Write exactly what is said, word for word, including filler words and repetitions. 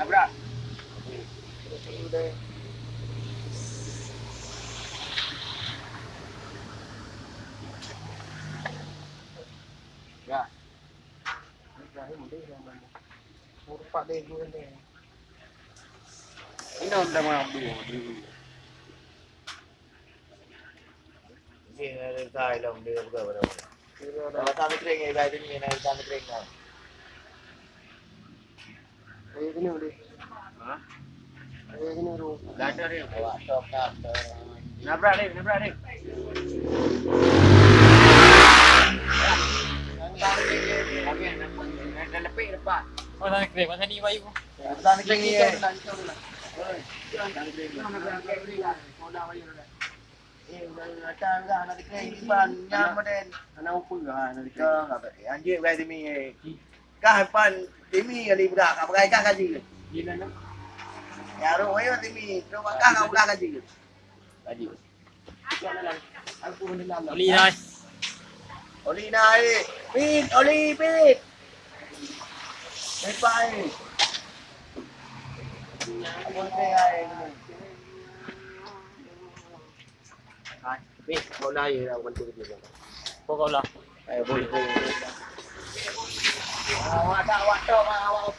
Bra. Ya. Ibrahim deh yang mana? Rupak deh gue ni. Ini udah mau dulu. Jih na reuka ilong dia buka pada orang. Kalau tak mikring ya, ibarat ini na reuka mikring kan. Ayo kena deh. Ha? Ayo kena deh. Dah ada deh. Awak tok dah. Nabrak deh, nabrak deh. Okey, dah lepek lepas. Oh, dah kena. Masa ni bayu. Dah mikring ya. Dah mikring. Dah mikring. Dah mikring. Eh, udah datang dah, nak dikira iban, nyam model. Anak upa dah, nak dikira. Anjir, bai timi, eh. Kah pan timi kali budak, kah pakai kah kaji. Ya, roh, ayo timi, terus kah, kah budak kaji. Kaji. Oli dah. Oli dah, eh. Pit, oli, pit. Lepai. Abang saya, eh. Hai. Ni, kau lah ya, aku bantu dia. Kau, kau lah. Eh, boleh, boleh. Awak tak, awak tak, awak.